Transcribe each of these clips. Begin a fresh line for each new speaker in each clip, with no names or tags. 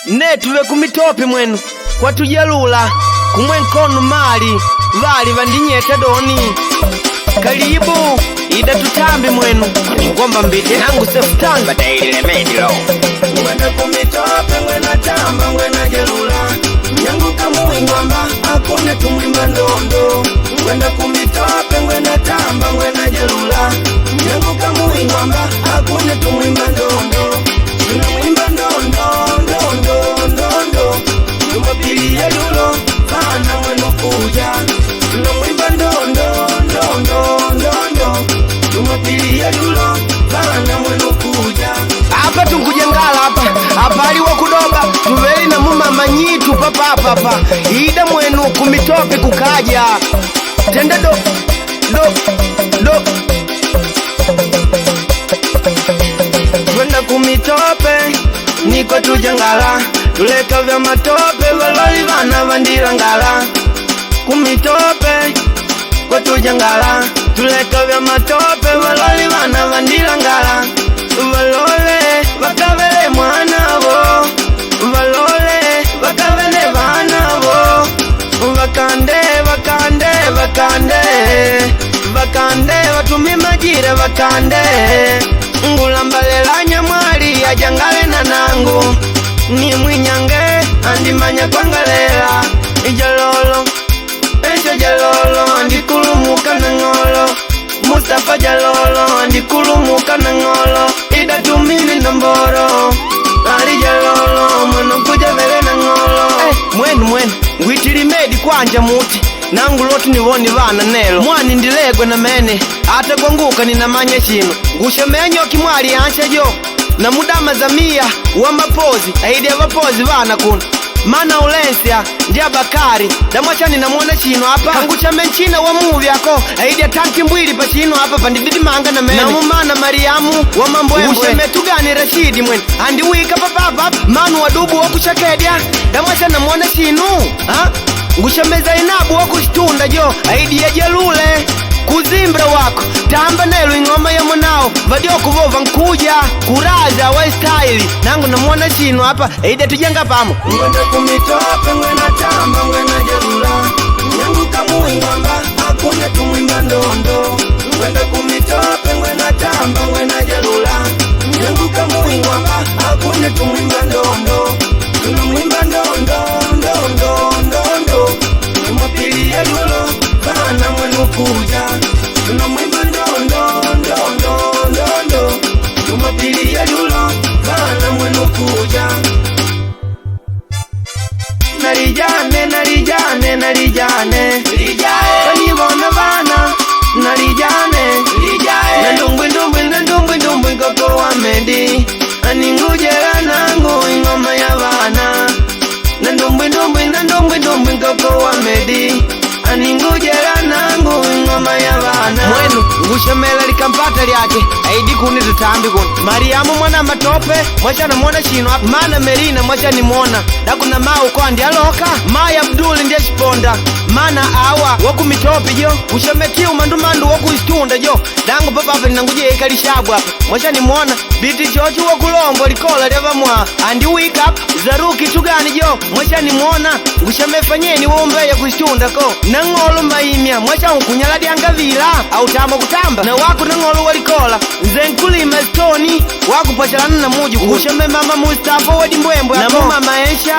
Netuve kumitopi mwenu kwatujelula kumwe nkonu mali vali vandinyeta doni kalibu ida tutambi mwenu ngomba mbite nangu sefutani
bataililemedilo
Ngwenda kumitope ngwena tamba ngwena jelula nyangu kamuingwamba akune tumwimba ndondo ngwenda kumitope ngwena tamba ngwena jelula nyangu kamuingwamba akune tumwimba ndondo tunamwimba ndondo ndondo ndondo Jumapili ya lulo bana mwenu kuja tunamwimba ndondo ndondo ndondo Jumapili ya lulo bana mwenu kuja
apa tunkujengala apa apali wakudoba tuveli na mumama nyitu papapapa ida mwenu kumitope kukaja tende do do do
Twenda kumitope niko tujangala tuleka vya matope valoli vana vandilangala kumitope kwatujangala tuleka vya matope valoli vana vandilangala valole vakavele mwanavo valole vakavele vanavo vakande vakande vakande vakande vatumie majira vakande ngulambalela nyamwali ajangale na nangu ni mwinyange andimanya kwangalela ijalolo esho jalolo andikulumuka na ng'olo Mustafa jalolo andikulumuka na ng'olo idatumini nomboro ali jalolo mweno kuja vele na ng'olo
Eh, mwenu mwenu ngwitilimedi kwanja muti nangu loti nivoni vana nelo mwani ndilegwe na mene ata kwanguka ninamanya chino ngushemenyoki mwali anshajo na mudama zamia wa mapozi aidi ya vapozi vana kuno mana ulensya ndi abakari damwachani namwona chino apa kanguchame nchina wa muvi ako aidi atanki mbwili pa chino apa pandididimanga na mene namumana mariamu wa mambwembwe ngushemetugani rashidi mwene andiwika papapa manu wadubu wakushakedya damwacha namwona chinu ha? ngushemeza inabu wakushitunda jo aidi yajelule kuzimbra wako tamba nelo ing'oma ya mwanao vadyokuvova nkuja kuraza wa staili nangu namwona chino apa aidi atujenga pamo
Ngwenda kumitope ngwena tamba ngwena jelula nyangu kamuingwamba akune tumwimba ndondo ngwenda kumitope ngwena tamba ngwena jelula nyangu kamuingwamba akune tumwimba ndondo tunamwimba ndondo ndondo ndondo Jumapili ya lulo bana mwenu kuja tunamwimba ndondo ndondo ndondo Jumapili ya lulo bana mwenu kuja nalijane nalijane nalijane kanivona vana nalijane nandumbwi ndumbwi nandumbwi ndumbwi koko wa medi aningujela nangu ingoma ya vana nandumbwi ndumbwi nandumbwi ndumbwi koko wa medi aningujela nangu ingoma ya vana
mwenu ngushemela likampata lyake aidi kuni tutambi kuno mariamu mwana matope mwachana mwona chino apa mana melina mwachanimwona dakuna mau ko andialoka maya abduli ndiye chiponda mana awa wakumitopi jo ushemekiu mandumandu wakuistunda jo dangu papapa linanguje ikalishabwa apa mwachanimwona biti chochi wakulombo likola lyavamwa andiwika apa zaruki tugani jo mwachanimwona ngushemefanyeni wombeya kuistunda ko nang'olo maimya mwachankunyala dyangavila autama kutamba na waku nang'olo walikola nze nkulima stoni wakupwachalana na muji ngusheme mama mustafa wedimbwembwe namumama esha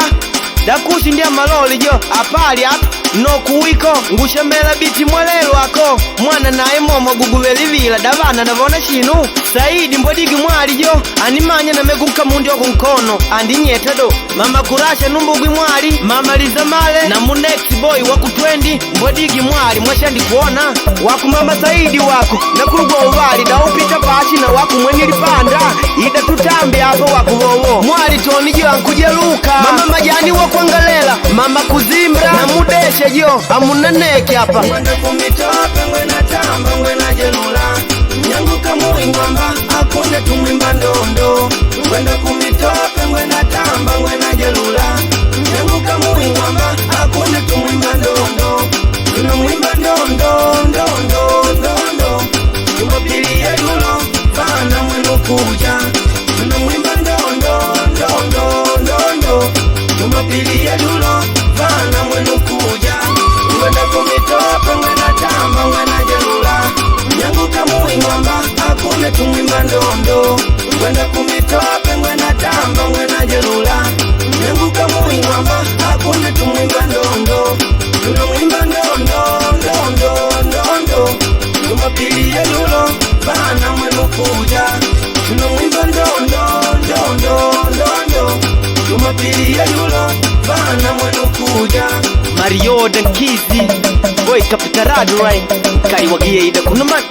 dakusi ndya maloli jo apali apa nokuwiko ngushemela biti mwalelo ako mwana naye momo guguvelivila davana davona chinu saidi mbodigi mwali jo animanya namekuka mundi wakunkono andinyeta do mama kurasha numbugwi mwali mama lizamale na munext boy waku 20 mbodigi mwali mwashandikuona waku mama saidi wako nakulugwa uvali daupita pashi na waku mwenilipanda ida tutambi apa waku vovo mwali tonijo ankujeluka mama majani wakwangalela mama kuzimbra na mudeshe jo amunaneke apa
Ngwenda kumitope ngwena tamba ngwena jelula nyangu kamuingwamba akune tumwimba ndondo ngwenda kumitope ngwena tamba ngwena jelula nyangu kamuingwamba akune tumwimba ndondo tunamwimba ndondo ndondo ndondo Jumapili ya lulo bana mwenu kuja tunamwimba ndondo ndondo ndondo
Mario Dankizi Boy Kapitaradu right Kaiwagie ida kunuman.